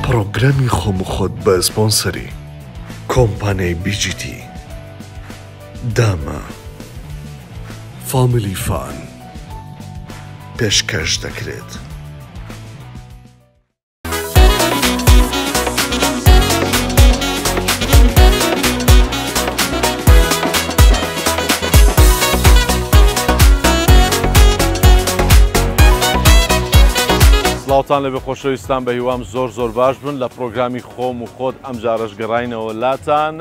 پڕۆگرامی خۆم و خۆت بە سپۆنسەری کۆمپانیای BGT داما فامیلی فان پێشکەش دەکرێت. سڵاوتان لەبێ خۆشەویستان بە هیوام زۆر زۆر باش بن لە پرۆگرامی خۆم و خۆت ئەم جارەش گەڕینەوە لاتان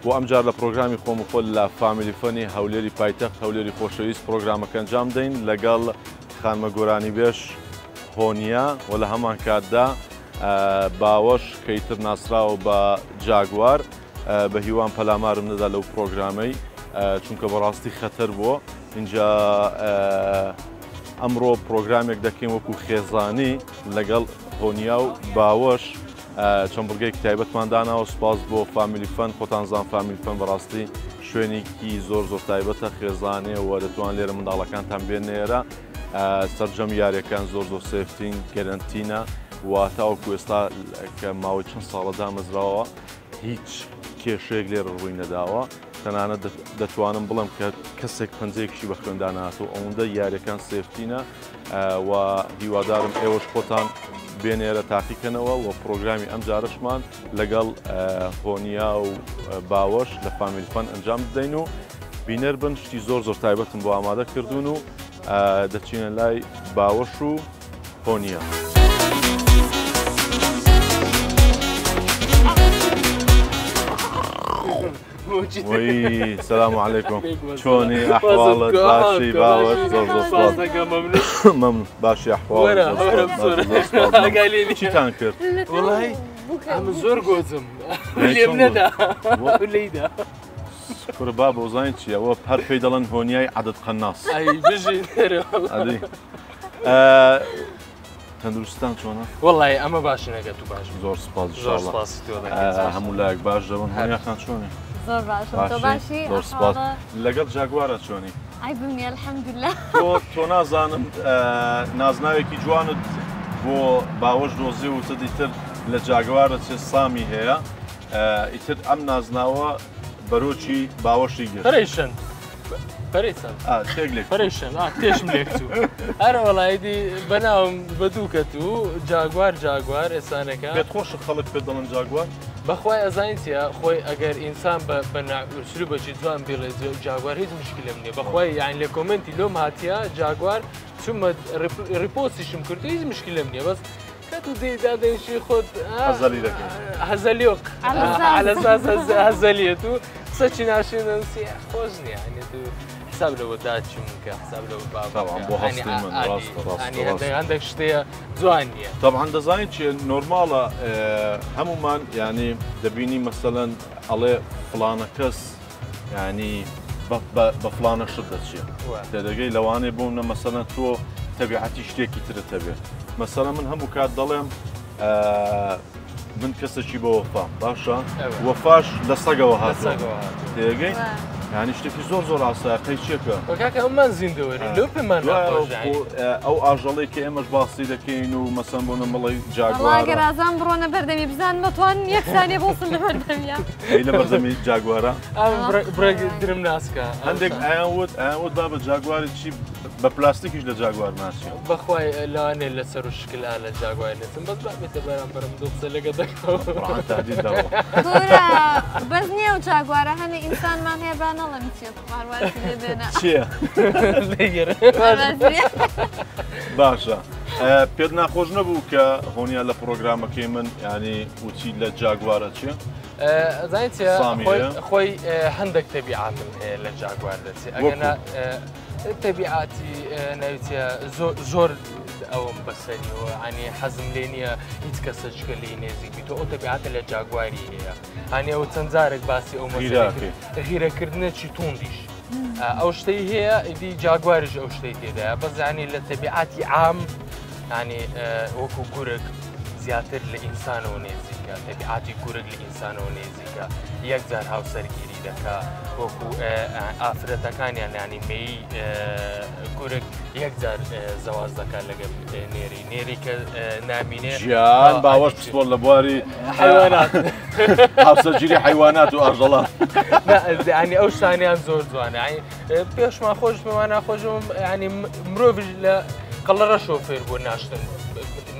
بۆ ئەم جار لە پرۆگرامی خۆم و خۆت لە فامیلی فەنی هەولێری پایتەخت هەولێری خۆشەویست پرۆگرامەکە ئەنجام دەین لەگەڵ خانمە گۆرانیبێژ هۆنیا و لە هەمان کاتدا باوەش کە ئیتر ناسراوە بە جاگوار بە هیوام پەلامارم نەدا لەو پرۆگرامەی چونکە بەڕاستی خەتەر بووە اینجا ئەمڕۆ پرۆگرامێک دەکەین وەکو خێزانی لەگەڵ هۆنیا و باوەش چەند بڕگەیەکی تایبەتمان داناوە سوپاس بۆ فامیلی فەن خۆتان زان فامیلی فەن بەڕاستی شوێنێکی زۆر زۆر تایبەتە خێزانێ و دەتوان لێرە منداڵەکانتان بێنێرە سەرجەم یاریەکان زۆر زۆر safety ن guarantee نە و تاوەکو ئێستا کە ماوەی چەند ساڵە دامەزراوە هیچ کێشەیەک لێرە ڕووی نەداوە تەنانەت دەتوانم بڵێم کە کەسێک پەنجەیەکیشی بە خوێندا نهاتوو ئەوەندە یاریەکان safety نە و هیوادارم ئێوەش خۆتان بێنێرە تاقیکەنەوە و پرۆگرامی ئەم جارەشمان لەگەڵ هۆنیا و باوەش لە فامیلی فەن ئەنجام بدەین و بینەر بن شتی زۆر زۆر تایبەتم بۆ ئامادە کردوون و دەچینە لای باوەش و هۆنیا. وەی سلام علیکم چۆنی ئەحواڵت باشی باوەش زۆر زۆر سپاس مەمنون باشی ئەحواڵ چیتان کرد وەڵی ئەمە زۆر گۆزم لێم نەدا لێیدا کورە بابە وزانین چییە ئەوە هەر پێی دەڵێن هۆنیای عەدەد قەناس ئەی بژین ئەدی تەندروستتان چۆنە؟ وەڵی ئەمە باشی نەگە تو باش زۆر سپاس زۆر سپاسی تۆ هەموو لایەک باش دەبن هەنیاخان چۆنی؟ زۆر باشم تۆ باشی زۆر سپاس لەگەڵ جاگوارە چۆنی؟ ئای بمنی الحمدلله تۆ تۆ نازانم نازناوێکی جوانت بۆ باوەش دۆزی و تدی تر لە جاگوارە چێ سامی هەیە ئیتر ئەم نازناوە بەرۆکی باوەشی گرت. پەرەیشن پەرەیسەن تێک لێک پەرەیشن تێشم لێک چوو ئەرە وەڵایدی بەناوم بە دوو کەت و جاگوار جاگوار ئێسانەکە پێت خۆشە خەڵک پێت دەڵێن جاگوار؟ بەخوای ئەزانی چیە خۆی ئەگەر ئینسان بە بە ئوسلوبێکی جوان بیڵێ جاگوار هیچ مشکلم نییە بەخوای یان لە comment ی لۆم هاتیە جاگوار چوومە repost یشم کرد هیچ مشکلم نییە بەس کە تو دێی دادەنیشی خۆت هەزەلی دەکەی هەزەلیۆک على اساس هەزەلیەت و قسەکی ناشرین دەنووسی خۆش نییە یعنی تو حساب لەوە داچوون کە حساب لەوە بابا طبعا بۆ هەستی من ڕاستە ڕاستە ڕاستە هەندێک شتەیە جوان نییە طبعا دەزانین چیە normal ە هەمومان یعنی دەبینی مەسەلەن ئەڵێ فڵانە کەس یانی بە فڵانە شت دەچێ تێدەگەی لەوانەیە بۆ منە مەسەلەن تۆ تەبیعەتی شتێکی ترت هەبێ مەسەلەن من هەموو کات دەڵێم من کەسێکی بە وەفام باشە وەفاش لە سەگەوە هاتووە تێگەی یانی شتێکی زۆر زۆر ئاسایە قەیچێکە کاکە ئەومان زیندەوەری لەو پێمان ئەو ئاژەڵێک کە ئێمەش باسی دەکەین و مەسەن بۆ نمەڵی جاگوار گەرازان بڕۆنە بەردەمی بزان مەتوان یەکسانێ بۆسن لە بەردەمیە ئەی لە بەردەمی جاگوارە بڕێک درم ناسکە هەندێک ئەیان وت ئەیان وت بابە جاگواری چی بە پلاستیکیش لە جاگوار ناچێت بەخوای لەوانێ لەسەر و شکل ئا لە جاگوار نێتم بەس با بێتە بەرامبەرم دوو قسە لەگە دەکەم کورە بەس نییە و جاگوارە هەنێ ئینسانمان هەیە با نەڵێم چیە خوارواتی لێ بێنە چییە باشە پێت ناخۆش نەبوو کە هۆنیا لە پرۆگرامەکەی من ینی وتی لە جاگوارە چیە؟ ئەزانی چیە خۆی هەندێک تەبیعاتم هەیە لە جاگوار دەچێت ئەگەنا تەبیعاتی ناویچە زۆر ئەوم بەسەریەوە ئەنی حەزم لێ نییە هیچ کەسە جگە لی نێزیک بیت ئەو تەبیعاتە لە جاگواری هەیە ئەنی ئەو چەند جارێک باسی ئەو غیرەکردنەکی توندیش ئەو شتەی هەیە ئیدی جاگواریش ئەو شتەی تێدایە بەس ینی لە تەبیعاتی عام ینی وەکو گورگ. زیاتر لە ئینسانەوە نێزیکە، تەبیعاتی گورگ لە ئینسانەوە نێزیکە، یەکجار هاوسەرگیری دەکا، وەکو ئافرەتەکانیان ینی مێی گورگ یەکجار زەواز دەکات لەگەڵ نێری نێری کە نامینێ. ژیان باوەش پسپۆر لە بواری حیوانات هاوسەرگیری حیوانات و ئاژەڵان. ینی ئەو شتانیان زۆر جوانە، ینی پێشمان خۆش پێمان ناخۆشم، ینی مرۆڤ لە قەڵەڕە شۆفێر بۆ ناشتن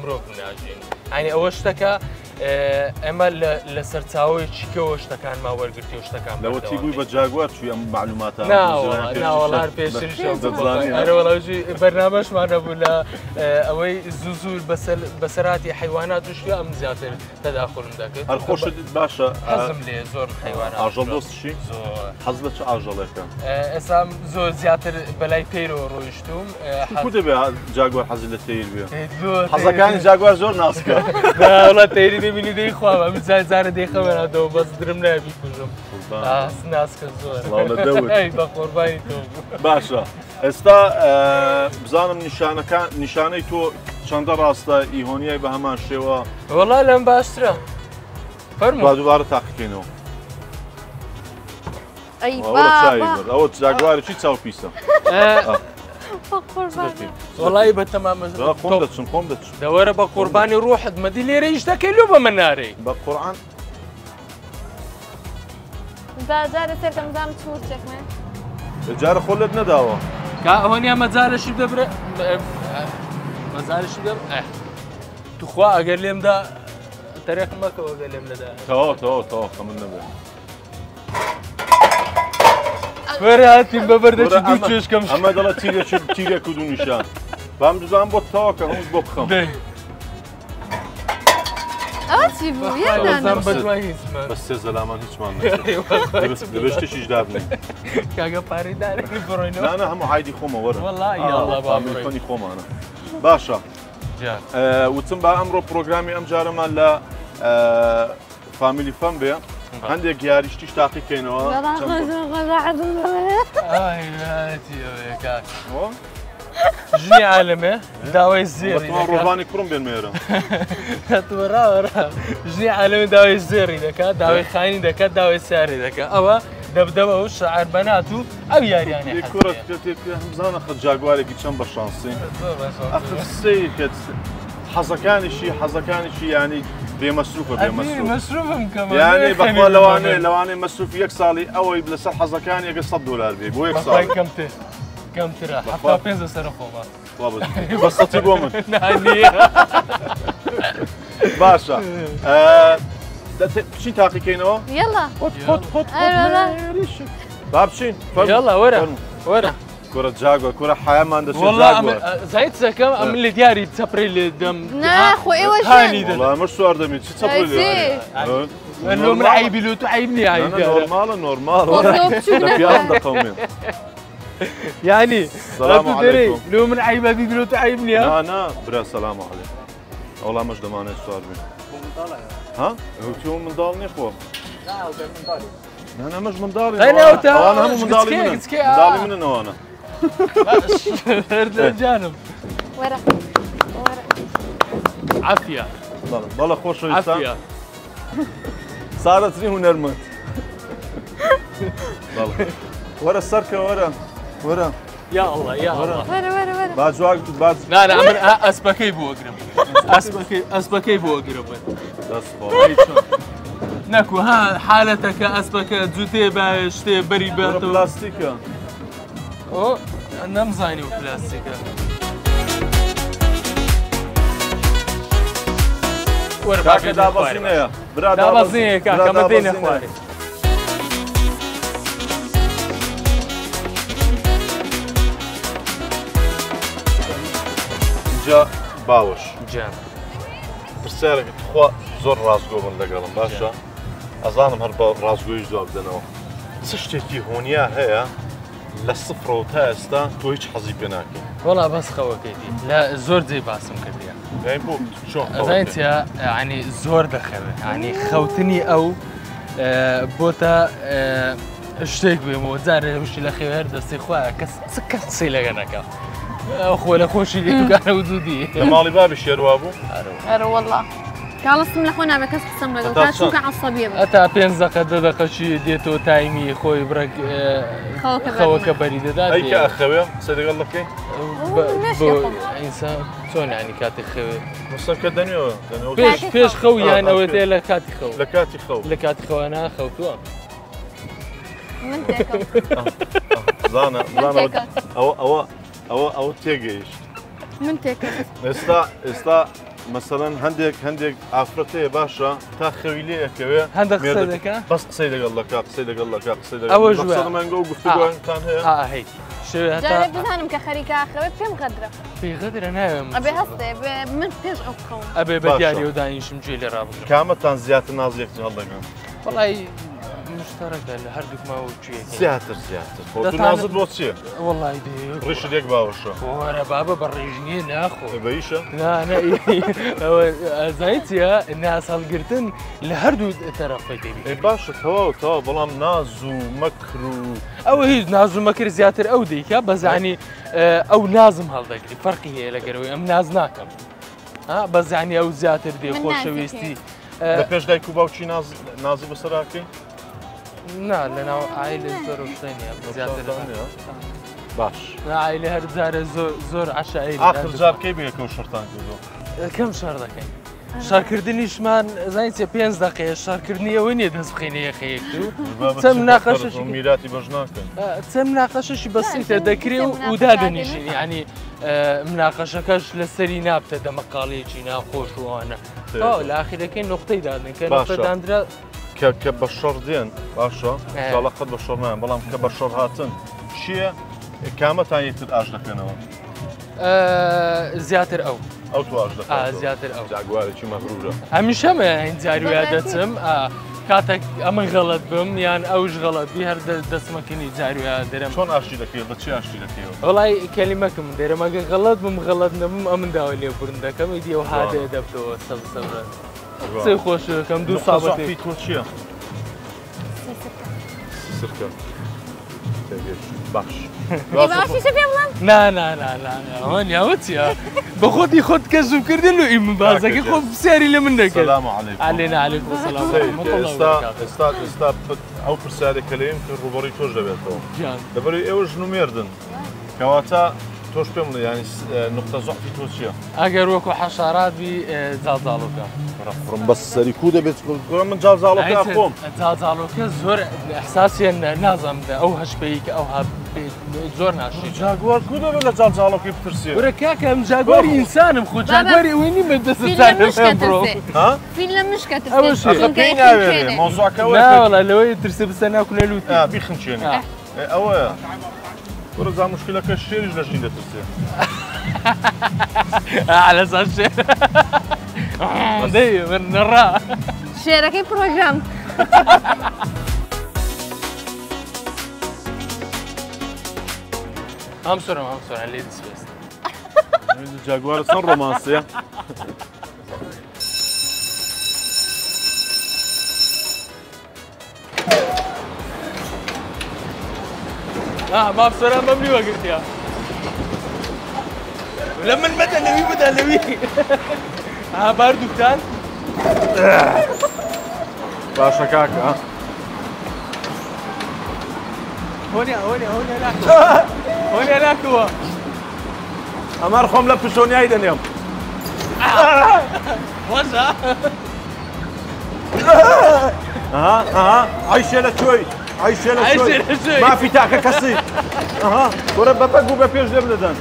مرۆڤ ناژین، ینی ئەوە شتەکە ئێمە لە سەرچاوەی چیکەوە شتەکانمان وەرگرتی و شتەکان لەوەتی بووی بە جاگوار چووی ئەم معلوماتە؟ ناوەڵار پێشتریش ئەرەوەڵاوی بەرنامەشمان نەبوو لە ئەوەی زوو زوو بەسەراتی حیوانات و شوێ ئەم زیاتر تەداخلم دەکرد. هەر خۆشت باشە، حەزم لێ زۆر حیوانات. ئاژەڵ دۆستشی؟ زۆر. حەز لە چ ئاژەڵێکە؟ ئێستا زۆر زیاتر بەلای تەیرەوە ڕۆیشتوم. کو دەبێ جاگوار حەزی لە تەیر بێ؟ حەزەکانی جاگوار زۆر ناسکە. وەڵا تەیری دەبینی دەیخوا، ئەم جارە دەیخەمەراتەوە بەس درم نایە بیکوژم. ناسکە زۆر. سڵاو لە دەوت. ئەی بە قوربانی تۆ. باشە ئێستا بزانم نیشانەکان، نیشانەی تۆ چەندە ڕاستە؟ ئیهۆنیای بە هەمان شێوە؟ وەڵا لەم باشترە. فەرموو. با دووبارە تاقیکەینەوە. ئەی ئەوە جاگوارێکی چاو پیسە. وەڵی بە تەمامە. خۆم دەچم، خۆم دەچم. دەوەرە بە قوربانی ڕوحت مەدی لێرە ئیش دەکەی لۆ بە من نارەی. بە قورئان. با جارە سەرکەم زام چوورچێکمە. جارە خۆ لێت نەداوە. کا ئەوەنیا مەجالەشی دەبرێ، مەجالەشی دەبرێ. توخوا ئەگەر لێمدا تەرێقم مەکەوە ئەگەر لێم نەدا. تەواو تەواو تەواو خەمن نەبێ. وەرە هاتین بە بەردەکی دوو چێشکەم. ئەمە دەڵێ تیرێک و دوو نیشان. بام دوزان بۆ تەواو کە هەموو بۆ بخەم. ئەوە چی بوو؟ یەک دانە. بەس سێ زەلامان هیچمان نەکرد. دەبێ شتێکیش دابنێین. کاکە پارەی دارێنی بڕۆینەوە. نا نا هەموو عایدی خۆمە وەرە. وەڵا یاڵڵا با بڕۆین. فامیلی خۆمانە. باشە. وتم با ئەمڕۆ پرۆگرامی ئەم جارەمان لە فامیلی فەم بێ. هەندێک یاریشتیش تاقیکەینەوە. ژنی عالمێ داوای زێڕی ڕۆبانی کوڕم بێن مێرە. ڕاوەڕا ژنی عالمێ داوای زێڕی دەکات، داوای خانی دەکات، داوای سیاری دەکات. ئەوە دەبدەوە و شعر بەنات و ئەو یاریانە کوڕە بزانە خە جاگوارێکی چەند بە شانسین. ئەخر سەیرکەت حەزەکانیشی حەزەکانیشی ینی بێمەسروفە، بێمەسروف. مەسروفم کەمە. یعنی بەخوا لەوانەیە لەوانەیە مەسروف یەک ساڵی ئەوەی لەسەر حەزەکانی ئەگەر $100 بێ بۆ یەک ساڵ. کەمتر کەمترە 75 لەسەر خۆمە. بەسەتی بۆ من. نییە. باشە بچین تاقیکەینەوە؟ یەڵا. خۆت خۆت خۆت با بچین. یەڵا وەرە وەرە. کورە جاگوار کورە حیامان دەچێت جاگوار. زایت زەکەم ئەمن لە دیاری چەپرەی لێ دەم. نا خۆ ئێوە ژن. وەڵا ئەمەش سوار دەبین چی چەپرەی لێ لۆ من عەیبی لۆ تو عەیب نییە عەیب. نۆرماڵە نۆرماڵە. لە پیاوم دەقەومێ. یعنی سلام علیکم. لۆ من عەیبە بی لۆ تو عەیب نییە؟ نا نا برا سلام علیکم. ئەوڵا مەش دەمانێت سوار بین. ها؟ تۆ منداڵ نییە خۆ؟ نا نا مەش منداڵی. ئەوانە هەموو منداڵی منن. منداڵی منن ئەوانە. جانم. وەرە وەرە. عافیە. بەڵێ خۆشەویستان. سارەترین هونەرمەند. بەڵێ. وەرە سەرکە وەرە وەرە. یا الله یا الله. وەرە وەرە وەرە. با جواب با نا نا من ئەسپەکەی بۆ ئەگرم. ئەسپەکەی ئەسپەکەی بۆ ئەگرم من. دەست خۆش. نەکو ها حالەتەکە ئەسپەکە جووتێ باوێ شتێ بەری بێتەوە. پلاستیکە. ئۆ نەمزانی و پلاستیکە. وەرە کاکە دابەزینەیە. برا دابەزینەیە کاکە مە دێنە خوارێ. اینجا باوەش. جان. پرسیارێک تخوا زۆر ڕاستگۆ بن لەگەڵم باشە؟ ئەزانم هەر بە ڕاستگۆیش جواب بدەنەوە. چ شتێکی هۆنیا هەیە لە سفرەوە تا ئێستا تۆ هیچ حەزی پێ ناکەی؟ وەڵا بەس خەوەکەیتی لە زۆر جێ باسم کردیە. یعنی بۆ چۆن ئەزانی چیە؟ یعنی زۆر دەخەوێ، یعنی خەوتنی ئەو بۆتە شتێک بێمەوە جارێ وشی لە خێوێ هەر دەستی خۆیە کەس چ کەس قسەی لەگە نەکا. خۆ لە خۆشی لێ دوکانە وجودی. لە ماڵی بابی شێروا بوو؟ ئەرە وەڵا. کاڵستم لە خۆ نابێ کەس قسەم لەگەڵ هەتا کا چەند؟ چونکە عەسەبیە بم. هەتا 5 دقە 10 دقەشی دێتەوە تایمی خۆی بڕێک خەوەکە خەوەکە بەری دەدات. ئەی کە ئەخەوێ قسەی لەگەڵ دەکەی؟ بۆ ئینسان چۆن ینی کاتی خەوێ؟ مەسەن کە دەنێەوە دەنێەوە پێش پێش خەو یان ئا، ئەوەی پێش. تێ لە کاتی خەو. لە کاتی خەو. لە کاتی خەوانە خەوتووە. من تێکەوت. زانە زانە تێکەوت. ئەوە ئەوە ئەوە ئەوە تێگەیشت. من تێکەوت. ئێستا ئێستا مەسەلەن هەندێک هەندێک ئافرەت هەیە باشە تا خەوی لێ ئەکەوێ هەندێک قسە مێردەکە دەکا؟ بەس قسەی لەگەڵ دەکا قسەی لەگەڵ دەکا قسەی لەگەڵ ئەوە ژوە. مەقسەدم ئەنگۆ ئەو گفتوگۆیانتان هەیە؟ ئا هەیتی. شێوێ هەتا جارێ بزانم کە خەریکە ئاخەوێ پێم غەدرە. پێی غەدرە ناوێم. ئەبێ هەستێ بێ من پێش ئەو بخەوم. ئەبێ بە باشە. دیاریەوە دانیشم گوێ لێ ڕابگرم. کامەتان زیاتر نازی یەکتر هەڵدەگرن؟ وەڵای مشتەرەکە لە هەردووکمان و گوێیەکەین. زیاتر زیاتر. خۆ تو دەتانە- نازت بۆ چییە؟ وەڵای دێ. ڕیشت یەک باوەشە. وەرە بابە بە ڕیش نییە ناخۆ. بە ئیشە؟ نا نا ئەوە ئەزانی چییە؟ ناز هەڵگرتن لە هەردوو تەرەفەی دەبی. ئێ باشە تەواو تەواو بەڵام ناز و مەکر و ئەوە هیچ ناز و مەکر زیاتر ئەو دیکە بەزانی ئەو نازم هەڵدەگری فەرقی هەیە لەگەرەوەی ئەم ناز ناکەم. ها بەزانی ئەو زیاتر دێ من خۆشەویستی. لە پێش دایک و باوکی نازی بەسەراکەی؟ نا لەناو عایلە زۆر شتە نییە زیاتر. باش. نا عایلە هەر جارە زۆر زۆر عەشایری. ئاخر جار کەی بەیەکەوە شەڕتان کردووە؟ کەم شەڕ دەکەین. شەڕکردنیشمان زانی چێ 5 دقەیە شەڕکردنی ئەوە نییە دەست بخەینە یەخەیەک و چەند مناقەشەشی میراتی بەش ناکەن. چەند مناقەشەشی بەسیتە دەکرێ و سێ مناقەشە دادەنیشین. یعنی مناقەشەکەش لەسەری نابتە دەمەقاڵیەکی ناخۆش و ئەوانە. تەواو لە ئاخیرەکەی نقطەی دادن کە نقطە باشە. داندرا کە بە شەڕ دێن باشە ئینشاڵڵا قەت بە شەڕ نایەن بەڵام کە بە شەڕ هاتن چییە کامەتان یەکتر ئاش دەکەنەوە؟ زیاتر ئەو. ئەو تو ئاش دەکاتەوە. زیاتر ئەو. جاگوارێکی مەغرورە. هەمیشە جارویا دەچم کاتێک ئەمن غەڵەت بم یان ئەوش غەڵەت بی هەر دەستمەکەنی جارویا دەرم. چۆن ئاشتی دەکەی؟ بە چی ئاشتی دەکەیەوە؟ وەڵای کەلیمەکەم دەرم ئەگەر غەڵەت بم غەڵەت نەبم ئەمن داوای لێبوردن دەکەم ئیدی ئەو هادەیە دەبتەوە سەبر سەبرە. قسەی خۆشەکەم دوو نقطە ساڵەتێک. زەعفی تۆ چییە؟ سیسرکە. سیسرکە. باش. باشی چه پێم بڵێم؟ نا نا نا نا ئەوە نیاوە چییە؟ بە خۆتی خۆت کەشم کردن و ئیمن بازەکەی خۆ پرسیاری لە من دەکرد. سلام عەلەیکم. عەلێنا عەلەیکم سلام. سەید، ورحمەتوڵڵا ئێستا وبەرەکاتوه. ئێستا ئێستا ئەو پرسیارێک کە لێم کرد ڕووبەڕووی تۆش دەبێتەوە. گیان. لەبەرەوەی ئێوە ژن و مێردن. کەواتە تۆش پێم بڵێ یعنی نقطە زەعفی تۆ چییە؟ ئەگەر وەکو حەشارات بی جاڵجاڵۆکە. خڕم بەس سەری کوو دەبێت کوڕم من جاڵجاڵۆکە خۆم. جاڵجاڵۆکە زۆر ئەحساسیان نازانم ئەو هەشپەیی کە ئەو زۆر ناشی. جاگوار کوو دەبێت لە جاڵجاڵۆکەی بترسێ؟ وەرە کاکە ئەم جاگواری ئینسانم خۆ جاگواری ئەوەی نیمە دەست فیل لە چاکە مشکە بڕۆ. ترسێ. ها؟ فیل لە مشکە ترسێ. ئەوە شێ. ئەخە چونکە پێی یەکێک ناوێرێ. خوێنێ. مەوزوعەکە ئەوەیە نا کە وەڵا لەوەی ترسێ بسە ناکونە لوتی. بیخنچێنێ. ئەوەیە. وەرە جا مشکلەکە شێریش لە ژین دەترسێ. على ئەساس شێر. دەی من نەڕا. شێرەکەی پرۆگرام. ئەم سۆرم، ئەم سۆرم، لێ دەسپێست. جاگوارە چەند ڕۆمانسیە؟ ماف سۆران بەم لیوە گرتیە. لە من مەدە لەوی بدە لەوی. باردووکتان؟ باشە کاکە. هۆنیا، هۆنیا، هۆنیا لاکەوە. هۆنیا لاکەوە. ئەمەر خۆم لە پشۆنیای دەنێم. خۆشە؟ ئەها، ئەها، عیشێ لە کوێی؟ عیشێ لە کوێی؟ عیشێ لە کوێی؟ مافی تاکە کەسی. ئەها، وەرە بە بەگ و بە پێش لێم دەدەن.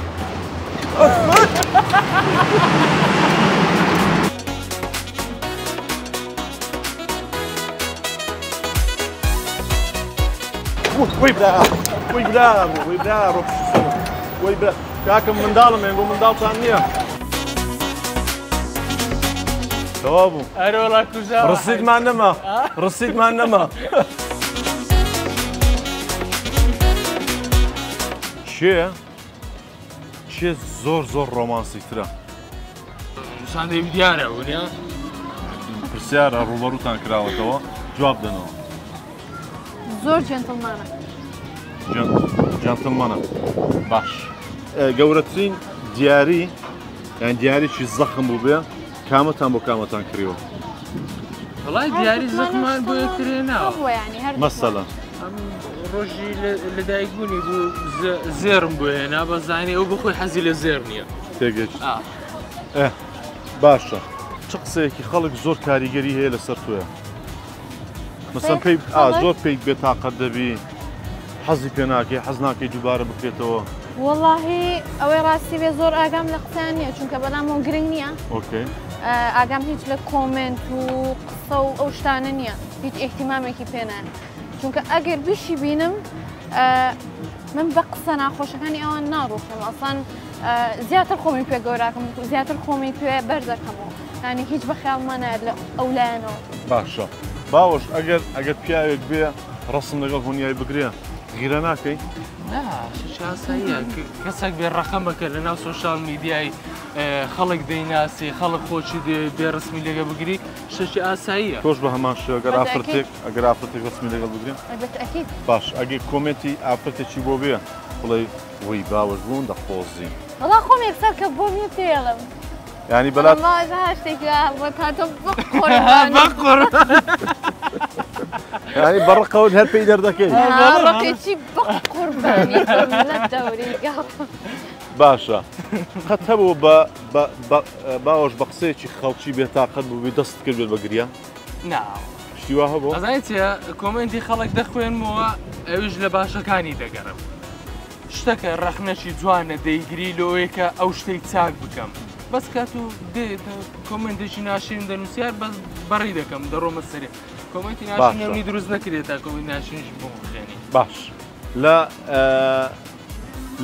وەی برا، وەی برا، وەی برا، ڕۆ پشت سەرم. وەی برا، کاکەم منداڵم، ئێنگۆ منداڵتان نییە. تەواو بوو. ئەرێ وەڵا کوژا. ڕسیدمان نەما، ڕسیدمان نەما. چێ؟ چێ زۆر زۆر ڕۆمانسی ترە؟ نیشاندەی دیارە ونیە؟ پرسیارە ڕووبەڕووتان کراوەتەوە، جواب دەنەوە. زۆر جێنتڵمانە. جێنتڵمانە. باش. گەورەترین دیاری، یان دیارێکی زەخم بوو بێ کامەتان بۆ کامەتان کڕیوە؟ وەڵای دیاری زەخمان بۆ یەکترێ ناوە. مەسەلەن ڕۆژی لەدایکبوونی بوو زێڕم بۆ هێنا، بە زانی ئەو بەخۆی حەزی لە زێڕ نییە. تێگەشت. باشە چ قسەیەکی خەڵک زۆر کاریگەری هەیە لەسەر تۆیە؟ مەسەن پێی زۆر پێیت بێتاقەت دەبی، حەزی پێ ناکەی، حەز ناکەی دووبارە بکرێتەوە؟ وەڵاهی ئەوەی ڕاستی بێ زۆر ئاگام لە قسەیان نییە، چونکە بەلامەوە گرنگ نییە. okay. ئاگام هیچ لە comment و قسە و ئەو شتانە نییە، هیچ ئیهتیمامێکی پێ نایە، چونکە ئەگەر بیشی بینم من بە قسە ناخۆشەکانی ئەوان ناڕوخێم، ئەسڵەن زیاتر خۆمی پێ گەوراکەم، زیاتر خۆمی پێ بەرزەکەمەوە، یعنی هیچ بە خەیاڵمان نایەت لە ئەو لایەنەوە. باشە باوەش ئەگەر ئەگەر پیاوێک بێ ڕسم لەگەڵ هۆنیای بگرێ غیرە ناکەی؟ نا شاساییە کەسێک بێ ڕەقەمەکە لە ناو social media ی خەڵک دەیناسی، خەڵک خۆشی بێ ڕسمی لەگە بگری، شتێکی ئاساییە. تۆش بە هەمان شێوە ئەگەر ئافرەتێک ئەگەر ئافرەتێک ڕسمی لەگەڵ بگرێ؟ بەتەئکید. باش ئەگەر comment ی ئافرەتێکی بۆ بێ بڵێ وەی باوەش بوون دەقۆزی. وەڵا خۆم یەکسەر کە بۆم نییە پێڵم. یعنی بەلات شتێکی بۆ تاتۆ بەقۆربان. یعنی بەڕقەوت هەر پێی دەردەکەی. ڕقێکی بەقوربانی لە دەوری گەڵ. باشە قەت هەبوو بە باوەش بە قسەیەکی خەڵکی بێتاقەت بوو بێ دەست کرد بێت بە گریان؟ نا. شتی وا هەبوو؟ ئەزانی چییە؟ comment ی خەڵک دەخوێنمەوە ئەویش لە باشەکانی دەگەڕم. شتەکە ڕەخنەکی جوانە دەیگری لەوەیە کە ئەو شتەی چاک بکەم. بەس کات و comment ێکی ناشرین دەنووسیار بەس بەڕی دەکەم دەڕۆمە سەرێ. comment ی ناشرینی دروست نەکرێت تا comment ناشرینش بۆ بخوێنی. باش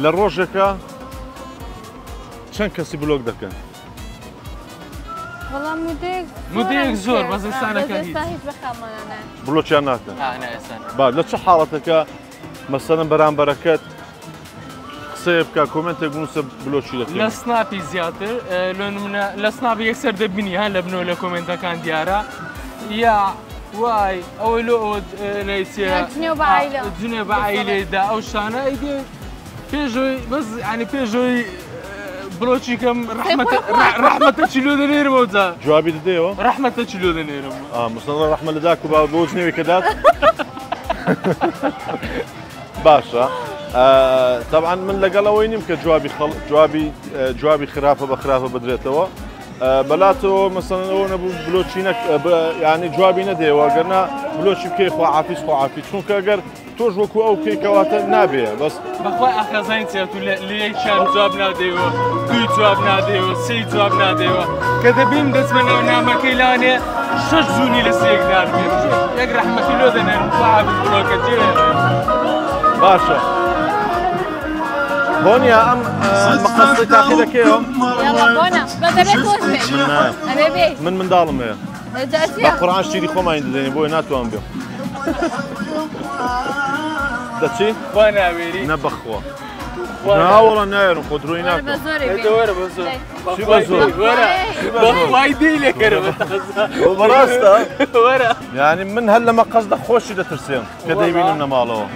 لە ڕۆژێکە چەند کەسی block دەکەن؟ وەڵام مدەیەک زۆر بەس ئێستانەکە هیچ بەخەمانە نایە. block یان ناکەن؟ نا ئێستا نا. با لە چ حاڵەتەکە مەسەلەن بەرامبەرەکەت قسەیە بکە comment ێک بنووسە block ی دەکەی؟ لە سناپی زیاتر لۆ نمونە لە سناپی یەکسەر دەبینی ها لە بنەوە لە comment ەکان دیارە یا وای ئەوەی لۆ ئەوە نەیچێ جنێو بە عایلە جنێو بە عایلەی دا ئەو شانە ئەیدێ پێشەوەی بەس یعنی پێشەوەی block ی کەم ڕەحمەتە چی لۆ دەنێرمەوە جا جوابی دەدەیەوە؟ ڕەحمەتە چی لۆ دەنێرم. مستەڵە ڕەحمە لە داک و باوک بۆ جنێوی کە دات. باشە طبعا من لەگەڵ ئەوەی نیم کە جوابی خەڵ جوابی جوابی خراپە بە خراپە بدرێتەوە، بەلاتەوە مەسەلەن ئەوە نەبوو block ی نەک یعنی جوابی نەدەیەوە، ئەگەرنا block ی بکەی خواحافیز خواحافیز، چونکە ئەگەر تۆش وەکو ئەو بکەی کەواتە نابێ بەس بەخوای ئاخەزانی چیە تو لە یەکیان جواب نادەیەوە، دووی جواب نادەیەوە، سێی جواب نادەیەوە، کە دەبیم دەچمە ناو نامەکەی لانێ شەش زوونی لە سێیەک ناردێ، یەک ڕەحمەتی لۆ دەنێرم خواحافیز بڵۆکە جێ. باشە بۆنیا ئەم مقەسەی تاقی دەکەیەوە؟ یاڵا بۆنە بەس ئەبێ تۆش بێ. ئەبێ بێ. من منداڵم هەیە. بە قورعان شیری خۆمانی دەدەینێ بۆیە ناتوانم بێم. دەچی؟ وا ناوێری؟ نە بەخوا. ناوەڵا ناوێرم خۆ درۆی ناکەم. وەرە بە زۆر. چی بە زۆر؟ وەرە. بەخوای دێی لێکەرەوە تازە. بەڕاستە؟ وەرە. یعنی من هەر لە مەقەس دەخۆشی دەترسێم کە دەیبینم لە ماڵەوە.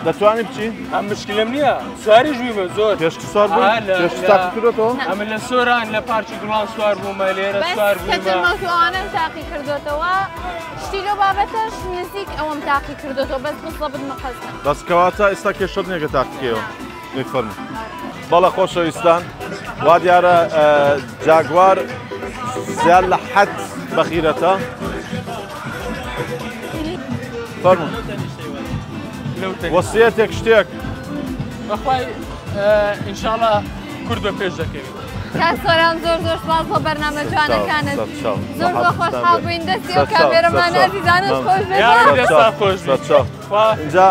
دەتوانی بچی؟ ئەم مشکلم نییە، سواریش بوویمە زۆر. پێشتر سوار بووی؟ پێشتر تاقی کردۆتەوە؟ ئەمن لە سۆران لە پارکی گوڵان سوار بوومە، لێرە سوار بوومە. بەس کە مەوزوعانەم تاقی کردۆتەوە، شتی لەو بابەتەش نزیک ئەوەم تاقی کردۆتەوە، بەس بزەبت مەقەزنە. بەس کەواتە ئێستا کێشەت نییە کە تاقیکەیەوە. فەرموو. بەڵێ خۆشەویستان، وا دیارە جاگوار زیاد لە حەد بەغیرەتە. فەرموو. وەسیەتێک شتێک. بەخوای ئینشاڵڵا کورد بە پێش دەکەوێت. کاک سۆران زۆر زۆر سپاس بۆ بەرنامە جوانەکانت. زۆر زۆر خۆشحاڵ بووین. دەستی ئەو کامێرەمانە ئازیزانەش خۆش بێت. اینجا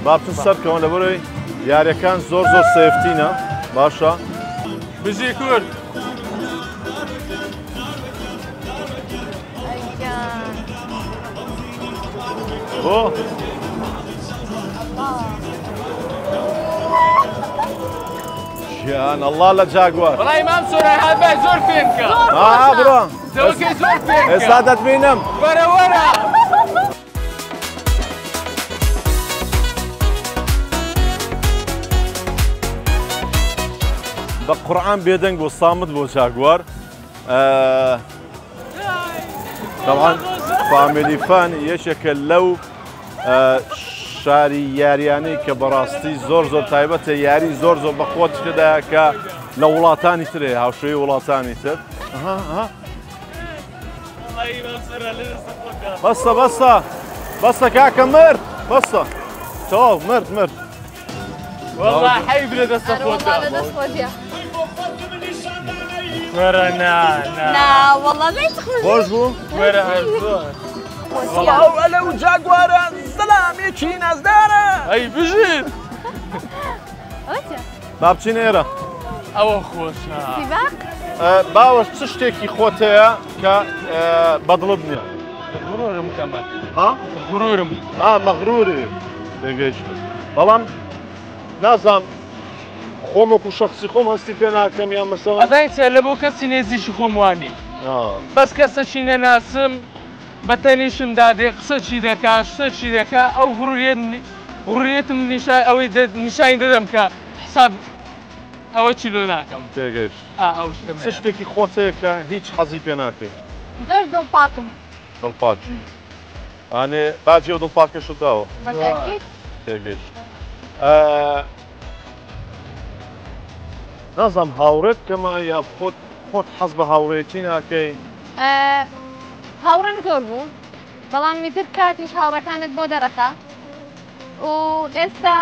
با بچن سەرکەون لەبەرەوەی یاریەکان زۆر زۆر safety نە. باشە بژی کورد. بۆ گیان ئەڵڵا لە جاگوار. وەڵای مام سۆرای هات بای زۆر فێنکە. بڕۆ زەوەکەی زۆر فێنکە. ئێستا دەتبینم. وەرە وەرە. بە قورعان بێدەنگ بۆ سامت بۆ جاگوار. تەبعەن فامیلی فان یەکێکە لەو شاری یاریانەی کە بەڕاستی زۆر زۆر تایبەتە، یاری زۆر زۆر بەخۆت تێدایە کە لە وڵاتانی ترێ، هاوشێوەی وڵاتانی تر. بەسە بەسە بەسە کاکە مرد بەسە تەواو مرد مرد. والله حەیف لە دەستە خۆتە. وەرە نا نا والله خۆش بوو؟ وەرە هەر زۆر. سڵاو ئەلەو جاگوارە زەلامێکی نازدارە. ئەی بژین. با بچین ئێرە. ئەوە خۆشە. باوەش چ شتێکی خۆت هەیە کە بەدڵت نییە؟ غرورم کەمە. ها؟ غرورم. ئا مەغروری تێگەیشتم. بەڵام نازام خۆم وەکو شخصی خۆم هەستی پێ ناکەم یان مەسەڵەن ئەزانی چیە لە بۆ کەسی نێزیکی خۆم وانی بەس کەسەکی نەناسم بە تەنیشم دادێ قسەکی دەکا شتەکی دەکا ئەو غروریەتم نیشان ئەوەی نیشانی دەدەم کە حساب ئەوە چی لۆ ناکەم. تێگەیشت. ئا ئەو شتەم چ شتێکی خۆت هەیە کە هیچ حەزی پێ ناکەی؟ زۆر دڵپاکم. دڵپاکی. ئانێ باجی ئەو دڵپاکەشت داوە؟ بەتەئکید. تێگەیشت. نازانم هاوڕێت کەمە یا خۆت خۆت حەز بە هاوڕێتی ناکەی؟ هاوڕێم زۆر بوو بەڵام ئیتر کاتیش هاوڕێکانت بۆ دەرەخا و ئێستا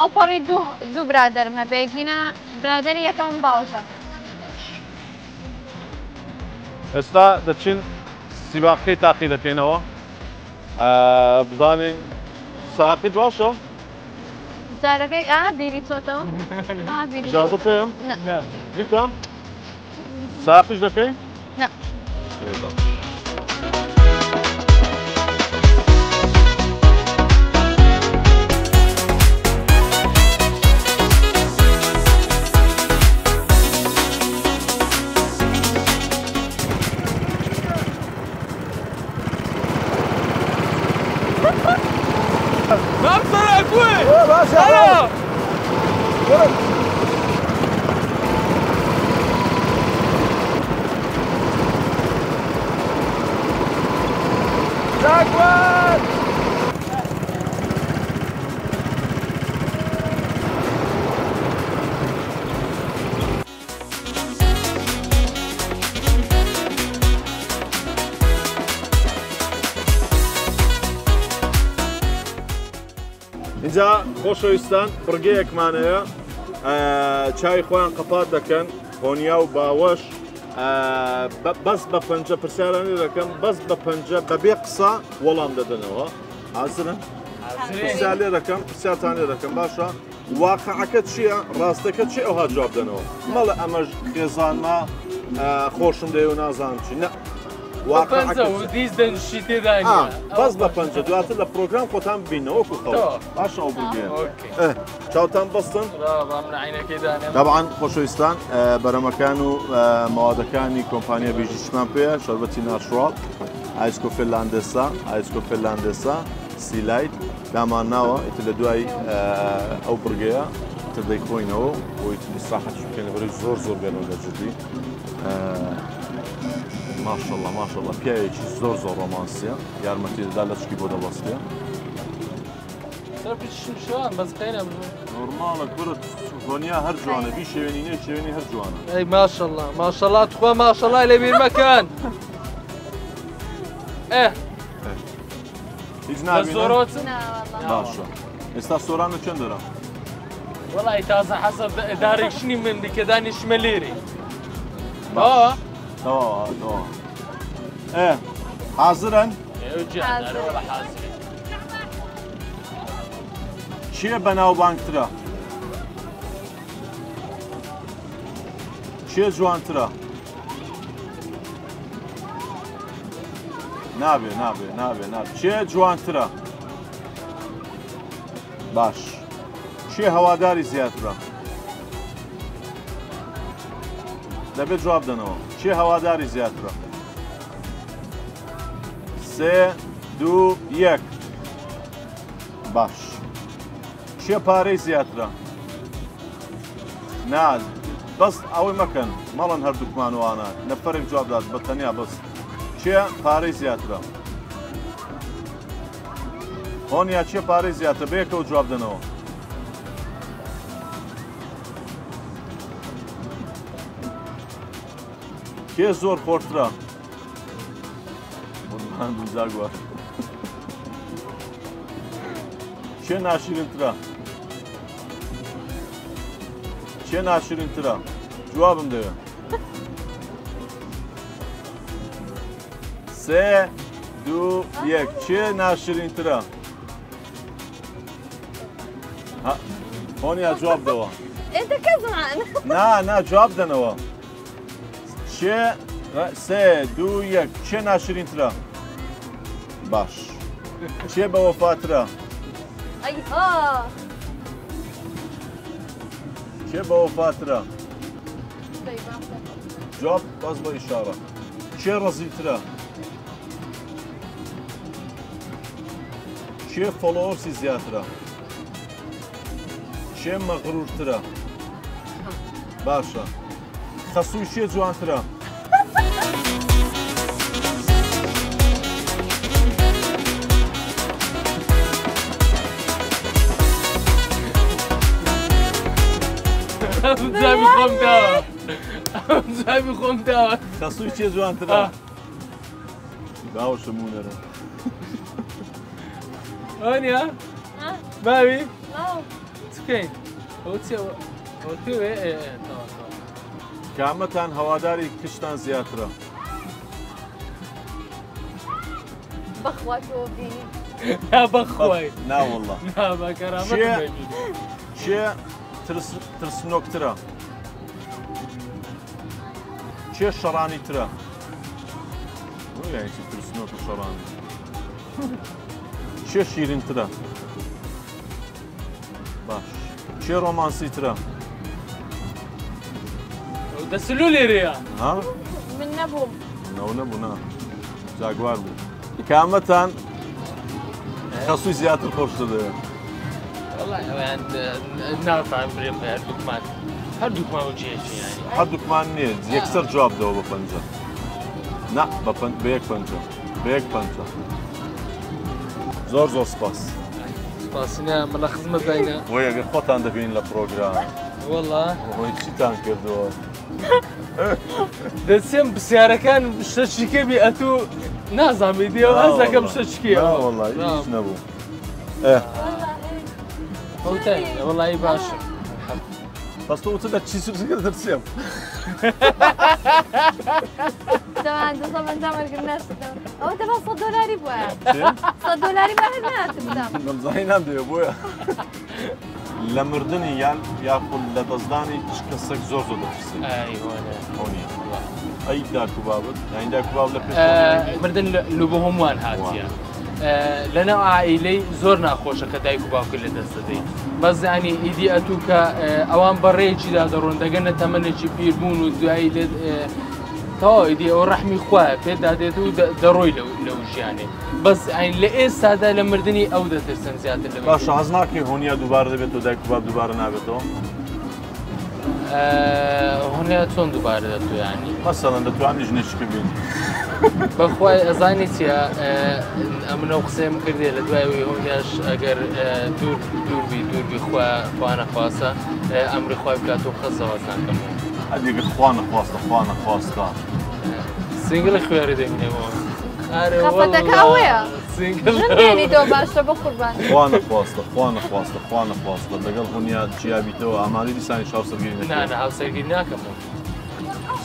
ئەوپەڕی دوو برادەرم هەبێ گینا برادەری یەکەمم باوەشە. ئێستا دەچین سیباقەکەی تاقی دەکەینەوە بزانین ساقیت باشە؟ جارەکەی ئا بیری چۆتەوە. ئیجازەت هەیە؟ نا. بیکە؟ ساقیش دەکەی؟ نا. اینجا خۆشەویستان بڕگەیەکمان هەیە چاوی خۆیان قەپات دەکەن هۆنیا و باوەش بەس بە پەنجە پرسیارانی دەکەم بەس بە پەنجە بەبێ قسە وەڵام دەدەنەوە. حازرن؟ پرسیار لێ دەکەم پرسیارتان لێ دەکەم باشە واقعەکە چییە ڕاستەکە چی ئەوها جواب دەنەوە مەڵێ ئەمەش خێزانمە خۆشم دەوێ و نازانم چی نە بەس بە پەنجە دواتر لە پرۆگرام خۆتان ببینەوە وەکو خەڵک باشە ئەو بڕگەیە چاوتان بەستن طبعا خۆشەویستان بەرەمەکان و مەوادەکانی کۆمپانیا بیژیشمان پێیە شەربەتی natural ئایسکۆ فنلاندێسا ئایسکۆ فنلاندێسا سیلایت دامان ناوە ئیتر لە دوای ئەو بڕگەیە تر دەیخۆینەوە بۆی ئیسراحەتش بکەین لەبەرەی زۆر زۆر گەرمە لە جدی. ماشەڵڵا ماشەڵڵا پیاوێکی زۆر زۆر ڕۆمانسیە یارمەتی دەدا لەچکی بۆ دەبەستێ. سەر پیشم شوان بەس قەینە نۆرماڵە کورە هۆنیا هەر جوانە بیشێوێنی نەیشێوێنی هەر جوانە. ئەی ماشەڵڵا ماشەڵڵا تخوا ماشەڵڵای لەبیر مەکەن. ئێ هیچ نابینن؟ زۆرۆچن؟ باشە ئێستا سۆران لە چەند دەرە؟ وەڵی تازە حەسەب direction ی من دیکە دانیشمە لێرەی. تەواوە؟ تەواوە تەواوە. ئێ حازرن؟ حازرن. کێ بەناوبانگترە؟ کێ جوانترە؟ نابێ نابێ نابێ نابێ کێ جوانترە؟ باش کێ هەواداری زیاترە؟ دەبێت جواب دەنەوە کێ هەواداری زیاترە؟ سێ دوو یەک. باش کێ پارەی زیاترە؟ نا بەس ئەوەی مەکەن مەڵەن هەردووکمان وانە نەفەرێک جواب دات بە تەنیا بەس کێ پارەی زیاترە؟ هۆنیا کێ پارەی زیاترە؟ بەیەکەوە جواب دەنەوە. کێ زۆر خۆرترە؟ جاگوار. کێ ناشیرنترە؟ کێ ناشرینترە؟ جوابم دەوێ. سێ دوو یەک کێ ناشرینترە؟ هۆنیا جواب دەوە. ئێتە کەزمان. نا نا جواب دەنەوە. کێ سێ دوو یەک کێ ناشرینترە؟ باش. کێ بە وەفاترە؟ ئەیها. کێ بە وەفاترە؟ جواب بەس بە ئیشارە. کێ ڕەزیلترە؟ کێ followers ی زیاترە؟ کێ مەغرورترە؟ باشە. خەسووی کێ جوانترە؟ جوابی خۆم داوە جوابی خۆم داوە. خەسووی کێ جوانترە؟ باوەشە مونەرە. ئۆنیا باوی چ بکەین؟ ئەوە چیە؟ ئەوە پێوێ؟ کامەتان هەواداری کچتان زیاترە؟ بەخوا تۆ بینی. نا بەخوای. نا والله. نا بە کەرامەتم بینی. کێ ترسنۆکترە؟ کێ شەڕانی ترە؟ یعنی چی ترسنۆک و شەڕانی؟ کێ شیرینترە؟ باش. کێ ڕۆمانسی ترە؟ دەسلو لێرەیە. ها؟ من نەبووم. نەو نەبوو نا. جاگوار بوو. کامەتان خەسووی زیاتر خۆشتر دەوێت؟ وەڵای ئەویان ناتوانم برێم بە هەردووکمان. هەردووکمان و جێکی یانی. هەردووکمان نییە، یەکسەر جواب دەوە بە پەنجە. نا بە یەک پەنجە. بە یەک پەنجە. زۆر زۆر سپاس. سپاسینە مەلا خزمەت داینە. وەی ئەگەر خۆتان دەبین لە پرۆگرام. وەڵا. وەی چیتان کردووە؟ دەچێم پرسیارەکان شتەچیکە بی ئەتوو نازانمی دیەوە هەزەکەم شتەچکیە. نا وەڵا هیچ نەبوو. وەڵی باشە. بەس تۆ وتت لە چی سوچکە دەرچێم. تەمان 250 وەرگرم ناشتم. ئەوە دەبا 100 دۆلاری بووە. 100 دۆلاری بە هەر ناتبدەم. نەمزانی نامدەوێ بۆیە. لە مردنی یان یاخود لە دەستدانی چ کەسێک زۆر زۆر دەترسی؟ ئەو نییە. ئەی داک و بابت؟ یانی داک و باب لە پێش مردن لە بۆ هەمووان هاتیە. لەناو عائیلەی زۆر ناخۆشە کە دایک و باوکت لە دەست دەدەیت. بەس ینی ئیدی ئەتوو کە ئەوان بەڕێیەکیدا دەڕۆن دەگەنە تەمەنێکی پیربوون و دوایی لێ تەواو ئیدی ئەو ڕەحمی خوایە پێدا دێت و دەڕۆی لەو ژیانێ. بەس ئەین لە ئێستادا لە مردنی ئەو دەترسن زیاتر لە باشە حەز ناکەی هۆنیا دووبارە دەبێتەوە دایک و باب دووبارە نابێتەوە؟ هۆنیا چۆن دووبارە دەتۆ ینی؟ مەسەڵەن دەتوانی ژنێکی ببینی. بەخوای ئەزانی چییە ئەمنەو قسەیم کردێ لە دوای ئەوەی هۆنیاش ئەگەر دوور دووربی دووربی خوا خوا نەخواستە ئەمری خوای بکات و قەت زەواج ناکەمەوە. ئەگەر خوا نەخواستە خوا نەخواستە. single ی خوێڕی دەمینێمەوە. خەفەتەکە ئەوەیە. ژن بێنیتەوە باشە بە قوربان. خوا نەخواستە خوا نەخواستە خوا نەخواستە لەگەڵ هۆنیا جیابیتەوە ئامادەی دیسانیش هاوسەرگیری نەکەی؟ نا نا هاوسەرگیری ناکەمەوە.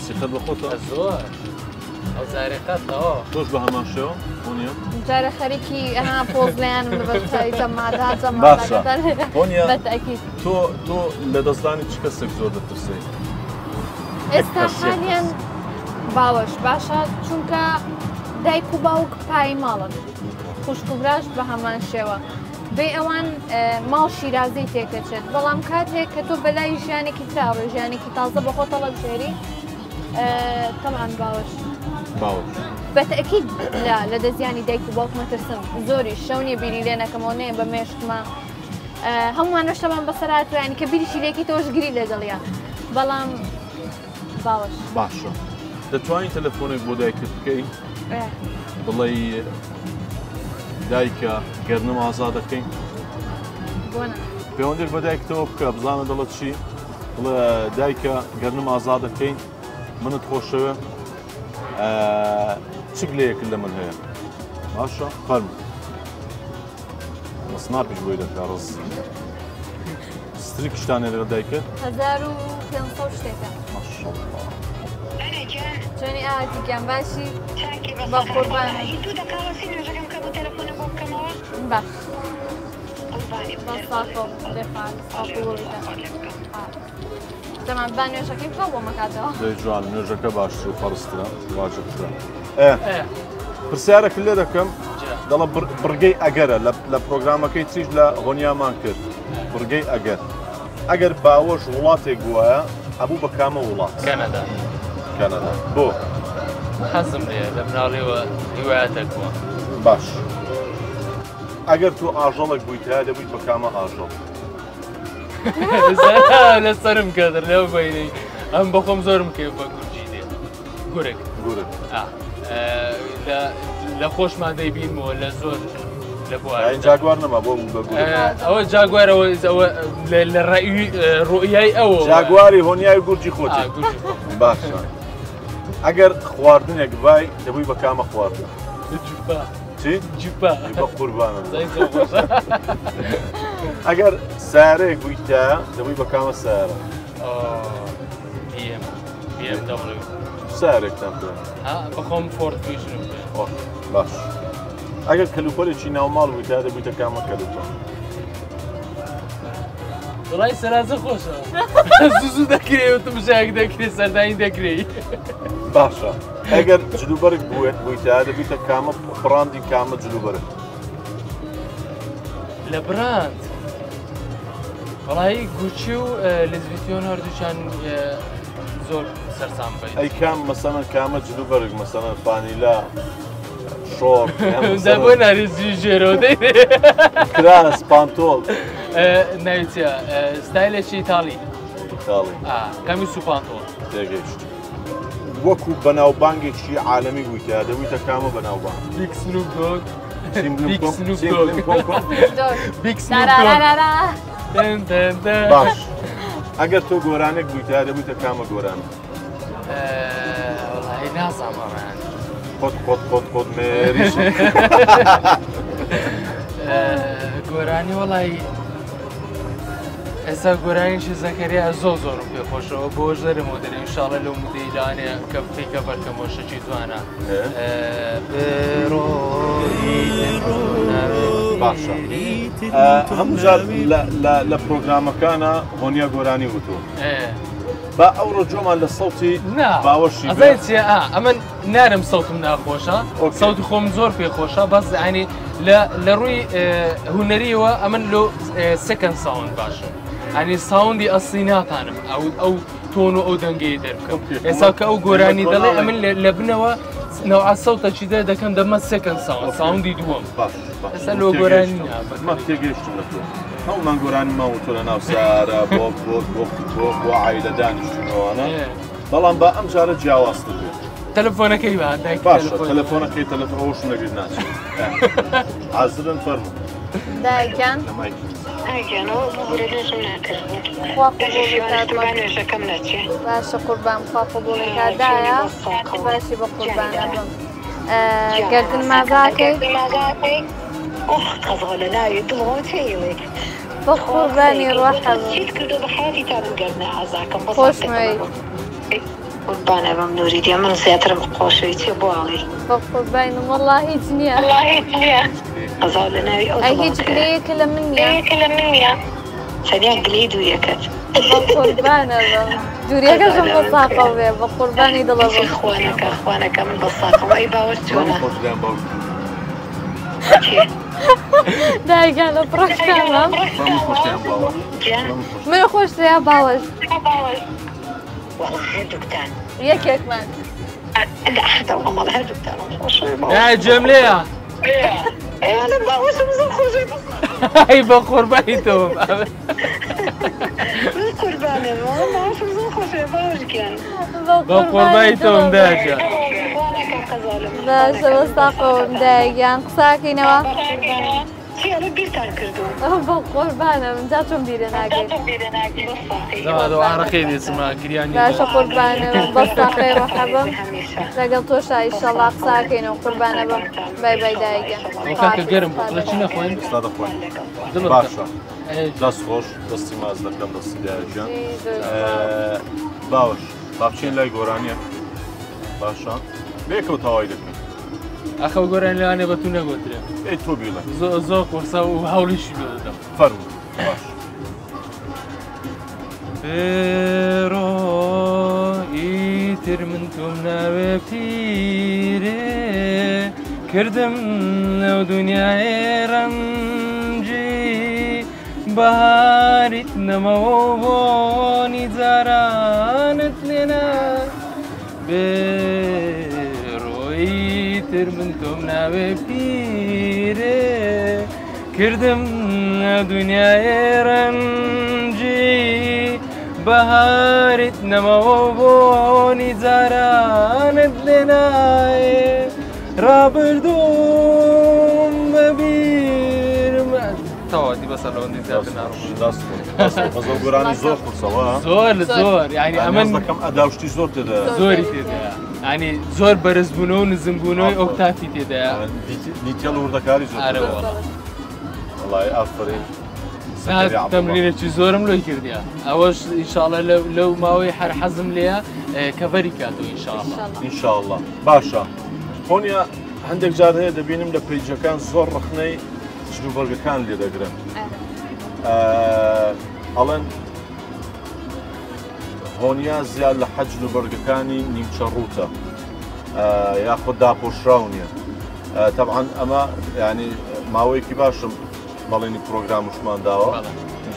سیخەت بە خۆتە؟ زۆر. ئەو جارێ قەت تەواو. تۆش بە هەمان شێوە هۆنیا؟ جارە خەریکی ها پۆزلیانم لەبەر چای جەمادا جەمادا باشە هۆنیا بەتەئکید. تۆ تۆ لە دەستدانی چ کەسێک زۆر دەترسی؟ ئێستا حالیان باوەش باشە چونکە دایک و باوک پای ماڵن خوشک و براش بە هەمان شێوە بێ ئەوان ماڵ شیرازەی تێکەچێت بەڵام کاتێک کە تۆ بەلای ژیانێکی تراڕۆی ژیانێکی تازە بە خۆت هەڵەبژێری طبعا باوەش باوەش بەتەئکید لە دەستیانی دایک و باوک مەترسم زۆریش شەو نییە بیری لێ نەکەمەوە نەیە بە مێشکمە هەمووان شتەمان بەسەر هاتووە ینی کە بیریشی لێکی تۆش گری لەگەڵیا بەڵام باوەش. باشە دەتوانی تەلەفۆنێک بۆ دایکت بکەی؟ بڵێی دایکە گەرنم ئازا دەکەین؟ بۆ نا. پەیوەندێک بە دایکتەوە بکە بزانە دەڵێت چی؟ بڵێ دایکە گەرنم ئازا دەکەین منت خۆشەوێ چ گلەیەکت لە من هەیە؟ باشە فەرموو. سناپیش بۆی دەکا ڕز ستریکشتانێ لەگەڵ دایکت؟ 1500 شتێکە. ماشەڵڵا. چۆنی ئاواتی گیان باشی؟ بە قوربان. باش. تەمام با نوێژەکەی بکە بۆ مەکاتەوە. دەی جوان نوێژەکە باشتر و فەرزترە واجبترە. پرسیارێک لێ دەکەم دەڵە بڕگەی ئەگەرە لە پرۆگرامەکەی تریش لە هۆنیامان کرد بڕگەی ئەگەر ئەگەر باوەش وڵاتێک بووایە ئەبوو بە کامە وڵات؟ کەنەدا. کەنەدا بۆ؟ حەزم لێیە لە مناڵیەوە هیوایەتێک بووە. باش ئەگەر تۆ ئاژەڵێک بوویتایە دەبوویت بە کامە ئاژەڵ؟ لەسەرم کەدر لەو بینی ئەم بەخۆم زۆرم کێف بە گورجی دێ گورگ گورگ لە خۆشمان دەیبینمەوە لە زۆر لە بوار جاگوار نەما بۆ بە گورگ ئەوە جاگوارەوە ئەوە لە ڕوئیای ئەوە جاگواری هۆنیای گورجی خۆتی باشە ئەگەر خواردنێک بای دەبووی بە کامە خواردن؟ جوپا. چی؟ جوپا. بە قوربانم. ئەگەر سارەیەک بوویتە دەبووی بە کامە سارە؟ BM BMW. سارێکتان پێ؟ بەخۆم فۆرد فیوژنم پێ. باش. ئەگەر کەلوپەلێکی ناوماڵ بوویتە دەبوویتە کامە کەلوپەل؟ وڵای سەرازە خۆشە زوو زوو دەکرێ و تمشایەک دەکرێ سەردانی دەکرێ. باشە ئەگەر جلوبەرگ بووێت بوویتە دەبیتە کامە بڕاندی کامە جلوبەرگ؟ لە براند وڵی گوچی و لزڤیتیۆن هەردووچان زۆر سەرسام بین. ئەی کام مەسەلەن کامە جلوبەرگ مەسەلەن فانیلا شۆڕ بۆ ناریزی ژێرەوە دەی کراس پانتۆڵ ناوی چییە ستایلێکی ئیتاڵی ئیتاڵی قەمیس و پانتۆڵ تێگەیشت وەکو بەناوبانگێکی عالەمی بوویتە دەبوویتە کامە بەناوبانگ؟ بیگ سنوپ دۆگ بیگ سنوپ دۆگ بیگ سنوپ دۆگ باش ئەگەر تۆ گۆرانێک بوویتە دەبوویتە کامە گۆران؟ وەڵی نازانم ئەمەیان خۆت خۆت خۆت خۆت مێریش گۆرانی وەڵی ئێستا گۆرانیشی زەکەریا زۆر زۆرم پێ خۆشەوە بۆ ژەرمەوە دەرێ ئینشاڵڵە لەو مدەی لانێ کە بکەی بەرکەمەوە شەکی جوانە باشە هەموو جار لە پرۆگرامەکانە هۆنیا گۆرانی وتووە با ئەوڕۆ جۆمان لە سەوتی باوەشی ئەزای چیە ئەمن نارم سەوتم ناخۆشە سەوتی خۆم زۆر پێ خۆشە بەس ینی لە ڕووی هونەریەوە ئەمن لۆ second sound باشم ئەنی sound ی ئەسلی ناتانم ئەو ئەو tone و ئەو دەنگەی دەربکەم ئێستا کە ئەو گۆرانی دەڵێ ئەمن لە بنەوە نەوە سەوتەکی دەر دەکەم دەمە second sound sound ی دووەم ئێستا لۆ گۆرانی تێگەیشتم لە تۆ هەمومان گۆرانیمان وتۆ لە ناو سارە بۆ بۆ بۆ بۆ بۆ عیلە دانیشتنەوەە بەڵام با ئەم جارە جیاوازتر بێت تەلەفۆنەکەی با باشە تەلەفۆنەکەی تەلەفۆن ئەوەشم لەبیر ناچێت حازرن فەرموو دایکیان لە مایکی خوا قبوڵی کات باشە قوربان خوا قبوڵی کات دایە باشی بە قوربانە بم گەردن مازاکەی بە قوربانی ڕۆحم خۆشمەوێی قوربانە بم نوری دیە من زیاترم خۆشەوی چیە بۆ ئەڵێی. بە قوربانم وەڵا هیچ نییە. قەزاو لە ناوی ئەو ئەی هیچ گلەیەکە لە من نییە. تەنیا گلەی دووریەکەت. بە قوربانە بم دووریەکەشم بە ساقەو بێ بە قوربانی دڵە بم. خوانەکە خوانەکە من بە ساقەم ئەی باوەش چۆنە. دایکان لە پڕەکانم. من خۆشتریا باوەش. وەڵا هەردووکتان. یەکێکمان. هەردووکتان گوێم لێیە. باوەشم زۆر خۆشە. ئەی بە قوربانی تۆ قوربانم. بە قوربانی تۆم دایە باشە بەستاقەوەم دایە گیان قساکەینەوە بۆ قوربانم جا چۆن بیرە ناگەین باشە قوربانم بەستاقەی ڕەحەبم لەگەڵ تۆشا ئیشەڵا قساکەینەوە قوربانە بم بای بای دایە گیان کاکە گەرم بوو لە چی نەخۆین ئێستا دەخۆین باشە دەست خۆش دەستی ماز دەکەم دەستی دایە گیان باوەش با بچین لای گۆرانیە باشە بێکەوە تەواوی دەکەین ئەخە گۆرانی لەوانێ بە تو نەگوترێ ئەی تۆ بیڵێ زۆر زۆر قورسە و هەوڵیشی بۆ دەدەم فەرموو باش بێرۆ ئیتر من تۆم ناوێ پیرێ کردم لەو دنیای ڕەنجی بەهاریت نەمەوە بۆنی جارانت لێنا بێڕۆی تر من تۆم ناوێ پیرێ کردم دنیای ڕەنجی بەهاریت نەمەوە بۆنی جارانت لێنایێ ڕابردووم بەبیرم تەواو بەسەر لەوەندی زیاتر ناڕۆم. دەست خۆش بەس ئەو گۆرانی زۆر قورسەوە زۆر زۆر یعنی ئەمە ئەمن دەکەم ئەدا و شتی زۆر تێدایە زۆری تێدایە یعنی زۆر بەرزبوونەوە و نزمبوونەوەی ئۆکتافی تێدایە detail و وردەکاری زۆر ئارە تێدایە. وەڵا. وەڵای ئافەرین زەکەریا عەبدوڵڵا. تەمرینێکی زۆرم لۆی کردیە ئەوەش ئینشاءڵڵا لەو ماوەی هەر حەزم لێیە cover ی کاتەوە ئینشاءڵڵا. ئینشاءڵڵا باشە هۆنیا هەندێک جار هەیە دەبینم لە page ەکان زۆر ڕەخنەی جلوبەرگەکان لێ دەگرن ئەڵێن هۆنیا زیاد لە حەج جلوبەرگەکانی نیمچە ڕووتە یاخود داپۆشراو نییە تەبعەن ئەمە ینی ماوەیەکی باشم بەڵێنی پرۆگرامشمان داوە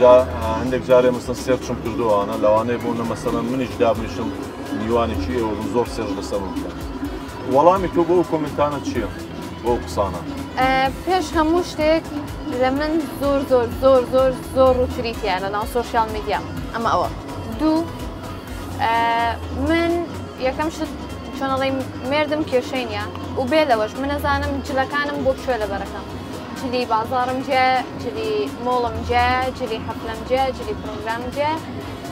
جا هەندێک جارێ مەسەن search م کردووانە لەوانەیە بۆ نە مەسەلەن منیش دابنیشم میوانێکی ئێوە بم زۆر search لەسەر من بکەن وەڵامی تۆ بۆ ئەو comment انە چییە بۆ ئەو قسانە؟ پێش هەموو شتێک لە من زۆر زۆر زۆر زۆر زۆر ڕووتری تیایە لە ناو social media ئەمە ئەوە دوو من یەکەم شت چۆن ئەڵێی مێردم کێشەی نییە و بێ لەوەش من ئەزانم جلەکانم بۆ کوێ لەبەرەکەم جلی بازاڕم جیایە جلی مۆڵم جیایە جلی حەفلەم جیایە جلی پرۆگرامم جیایە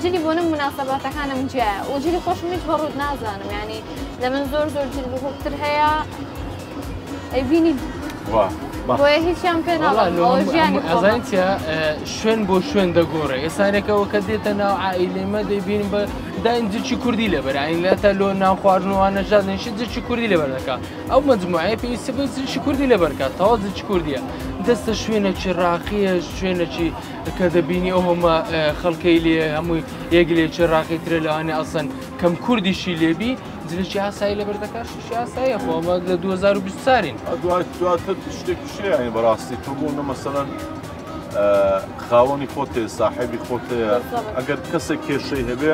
جلی بۆنم مناسەباتەکانم جیایە و جلی خۆشم هیچ بە ڕووت نازانم ینی لە من زۆر زۆر جل ڕووتر هەیە ئەیبینی بۆیە هیچیان پێ ناڵێم ئەوە ژیانی خۆمە. ئەزانی چیە شوێن بۆ شوێن دەگۆڕێ ئێسانێکەوە کە دێتە ناو عائیلەی مە دەیبینم بە دایم جلکی کوردی لەبەر یانی لە تا لۆ ناو خواردنەوانە ژادنیشی جلکی کوردی لەبەر دەکا ئەو مەجموعەیە پێویستی بە جلکی کوردی لەبەر کات تەواو جلکی کوردیە دەستە شوێنێکی ڕاقیە شوێنێکی کە دەبینی ئەو هەمە خەڵکەی لێ هەمووی یەک لێکی ڕاقی ترە لەوانێ ئەسەن کەم کوردیشی لێبی جلێکی ئاسایی لەبەر دەکات شتێکی ئاساییە خۆ ئەمە لە 2024ین. دواتر شتێکیش هەیە یانی بەڕاستی تۆ بۆ نە مەسەلەن خاوەنی خۆت هەیە ساحێبی خۆت هەیە ئەگەر کەسێک کێشەی هەبێ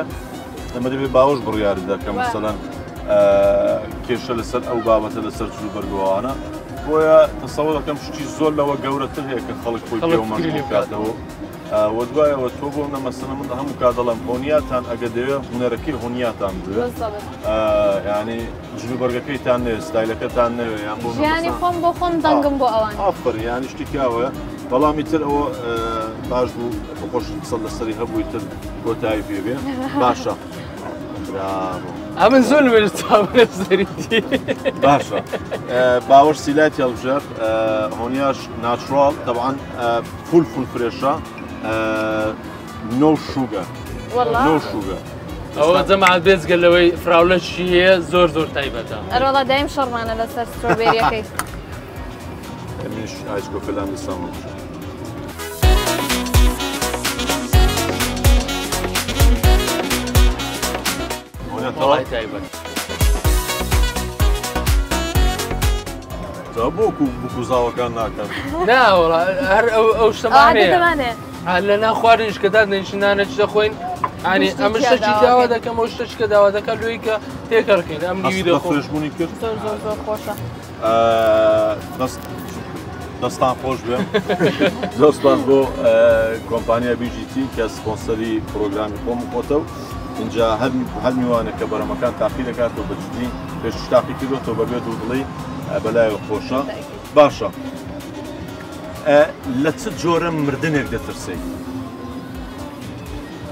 ئەمە دەبێ باوەش بڕیاری بدات کە مەسەلەن کێشە لەسەر ئەو بابەتە لەسەر جل و بەرگەوانە بۆیە تەسەوە دەکەم شتی زۆر لەوە گەورەتر هەیە کە خەڵک خۆی پێوە مەشغوڵ بکاتەوە وە دوایەوە تۆ بۆ منە مەسەلەن من هەموو کات دەڵێم هۆنیاتان ئەگە دەوێ هونەرەکەی هۆنیاتان بوێ یعنی جلوبەرگەکەیتان نەوێ ستایلەکەتان نەوێ یان بۆ ژیانی خۆم بۆ خۆم دەنگم بۆ ئەوان ئافەرین یانی شتێکی ئاوەیە بەڵام ئیتر ئەوە باش بوو تۆ خۆش قسەت لەسەری هەبوو ئیتر کۆتایی پێ بێ باشە براڤۆ ئەمن زۆر لەسەریتی باشە باوەش سیلاتی هەڵبژارد هۆنیاش natural تەبعەن full full fresh ە no sugar no sugar. ئەوە جەماعەت بێجگە لەوەی فراولەشی هەیە زۆر زۆر تایبەتە. ئەرەوەڵا دایم شەڕمانە لەسەر strawberry ەکەی. منیش ice coffee لام دەستان هەڵبژێ. وەڵای تایبەت. جا بۆ وەکو بوک و زاوەکان ناکەن؟ نا وەڵا هەر ئەو شتەمان هەیە. لە ناو خواردنیش کە دادنیشین نانێکی دەخۆین ئانی ئەمە شتێکی داوا دەکەم ئەو شتێکی کە داوا دەکات لۆی کە تێکەڕکەین ئەم نیوی دەخۆم. فرێشبوونی کرد؟ زۆر زۆر زۆر خۆشە. بەس دەستان خۆش بێ. زۆر سپاس بۆ کۆمپانیا BGT کە سپۆنسەری پرۆگرامی خۆم و خۆتە و اینجا هەر میوانێک کە بەرەمەکان تاقی دەکاتەوە بە جدی پێش تاقی کردوەوە بەبێ دوودڵی بەلایەوە خۆشە. باشە لە چ جۆرە مردنێک دەترسیت؟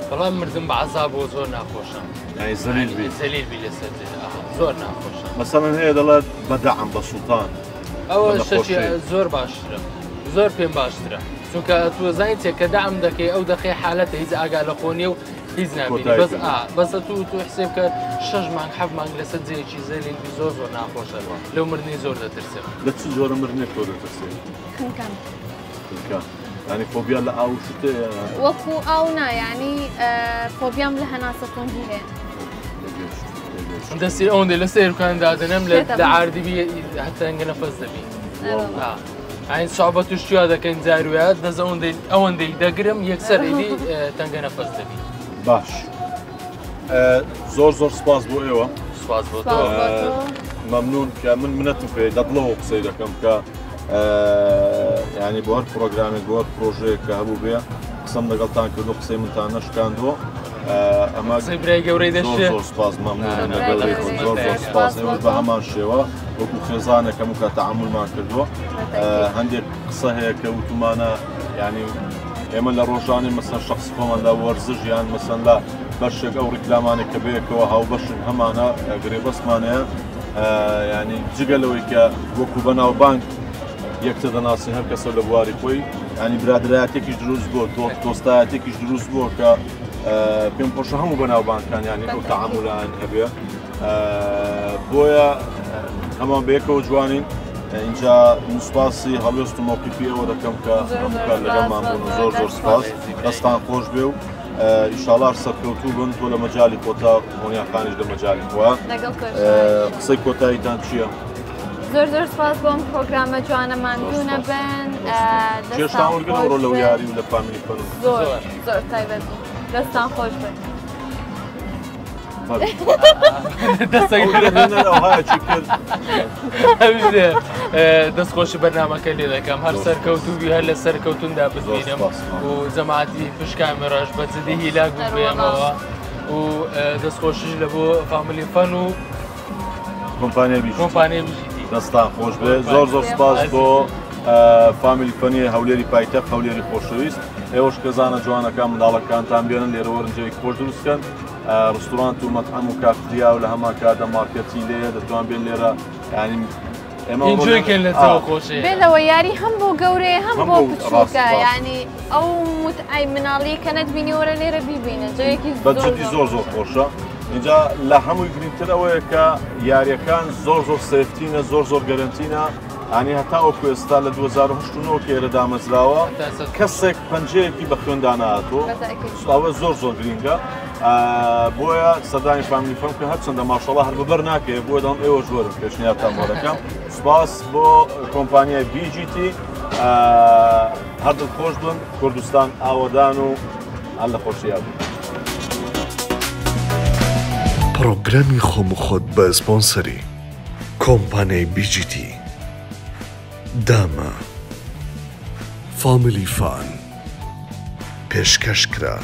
بەڵام مردن بە عەزابەوە زۆر ناخۆشە. یعنی زەلیل بی. زەلیل بی لەسەر زۆر ناخۆشە. مەسەڵەن هەیە دەڵێت بە دەعم بە سوڵتان. ئەوە شتێکی زۆر باشترە زۆر پێم باشترە چونکە تۆ زانیت چێ کە دەعم دەکەی ئەو دەقەی حالەتە هیچ ئاگا لە خۆ نییە و هیچ نابینی بەس ئا بەسە تو تو حسێب کە شەش مانگ حەفت مانگ لەسەر جێیەکی زەلیل بی زۆر زۆر ناخۆشە لەو مردنی زۆر دەترسم. لە چ جۆرە مردنێک تۆ دەترسی؟ خنکان. خنکان یانی فۆبیا لە ئاو شتێ وەکو ئاو نا یانی فۆبیام لە هەناسە توندی هەیە. دەستی ئەوەندەی لە سەیرکان دادەنێم لە لە عاردی بی هەتا ئەنگە نەفەس دەبی ئاین سوعبەت و شتیا دەکەین جاروە دەست ئەوەندەی ئەوەندەی دەگرم یەکسەر ئیدی تەنگە نەفەس دەبی. باش زۆر زۆر سپاس بۆ ئێوە. سپاس بۆ تۆ. مەمنون کە من منەتم پێ لە دڵەوە قسەی دەکەم کە ینی بۆ هەر پرۆگرامێک بۆ هەر پرۆژەیەک کە هەبوو بێ قسەم لەگەڵتان کردو قسەی منتان نەشکاندووە ئەمە قسەی برای گەورەی دەشێ. زۆر زۆر سپاس مەمنونم لە گەورەی خۆت زۆر زۆر سپاس ئێوەش بە هەمان شێوە وەکو خێزانێک هەموو کات تەعامولمان کردووە هەندێک قسە هەیە کە وتومانە یعنی ئێمە لە ڕۆژانی مەسەن شخص خۆمان لە وەرزش یان مەسەن لە بەشێک ئەو ڕیکلامانێک کە بەیەکەوە هاوبەشن هەمانە گرێبەستمانەیە ینی جگە لەوەی کە وەکو بەناوبانگ یەکتر دەناسین هەر کەسە لە بواری خۆی ینی برادرایەتێکیش دروست بووە دۆستایەتێکیش دروست بووە کە پێم خۆشە هەموو بەناوبانگەکان ینی ئەو تەعامولان هەبێ بۆیە هەمان بەیەکەوە جوانین اینجا سوپاسی هەڵوێست و مەوقیفی ئەوە دەکەم کە هەموو کات لەگەڵمان بوون زۆر زۆر سوپاس دەستان خۆش بێ و ئیشاڵا سەرکەوتوو بن تۆ لە مەجالی خۆتا هۆنیاخانیش لە مەجالی خوا قسەی کۆتاییتان چییە؟ زۆر زۆر سپاس بۆم پرۆگرامە جوانە ماندوو نەبن چێشتان وەرگرن ئەوڕۆ لەو یاری و لە فامیلی فەن زۆر زۆر تایبەت بوو دەستان خۆش بن. دەستخۆشی بەرنمەکە لێ دەکەم هەر سەرکەوتوبی هەر لە سەرکەوتوندا ببینم و جەماعەتی پشکامێڕاش بە جدی هیلاک بێمەوە و دەستخۆشیش لە بۆ فامیلی فەن و کۆمپانیای بیژیتی. کۆمپانیای بیژیتی. دەستان خۆش بێ زۆر زۆر سپاس بۆ فامیلی فەنی هەولێری پایتەخت هەولێری خۆشەویست ئێوەش کەزانە جوانەکان منداڵەکانتان بێنن لێرە وەرن جێی خۆش دروستکەن ڕستورانت و مەتعەم و کافتریا و لە هەمان کاتدا مارکێتی لێیە دەتوان بێن لێرە ینی ئێمە enjoy کەن لە جەوە خۆشەیە. بێ لەوە یاری هەم بۆ گەورەیە هەم بۆ بچووکە ینی ئەو متعەی مناڵی کە نەتبینی وەرە لێرە بیبینە جێیەکی بە جدی زۆر زۆر خۆشە اینجا لە هەمووی گرنگتر ئەوەیە کە یاریەکان زۆر زۆر safety نە زۆر زۆر guarantee نە ئەنی هەتا ئەو ئێستا لە 2009 کە ئێرە دامەزراوە کەسێک پەنجەیەکی بە خوێندا نهاتوو ئەوە زۆر زۆر گرنگە بۆیە سەردانی فامیلی فەن کە هەرچەندە ماشەڵا هەر بەبەر ناکەێ بۆ دەڵم ئێوە ژۆرم پێشنیارتان بۆ دەکەم سپاس بۆ کۆمپانیای BGT هەر دڵخۆش بن کوردستان ئاوەدان و هەر لە خۆشییا بن. پڕۆگرامی خۆم و خۆت بە سپۆنسەری کۆمپانیای BGT داما فامیلی فان پێشکەش کرا.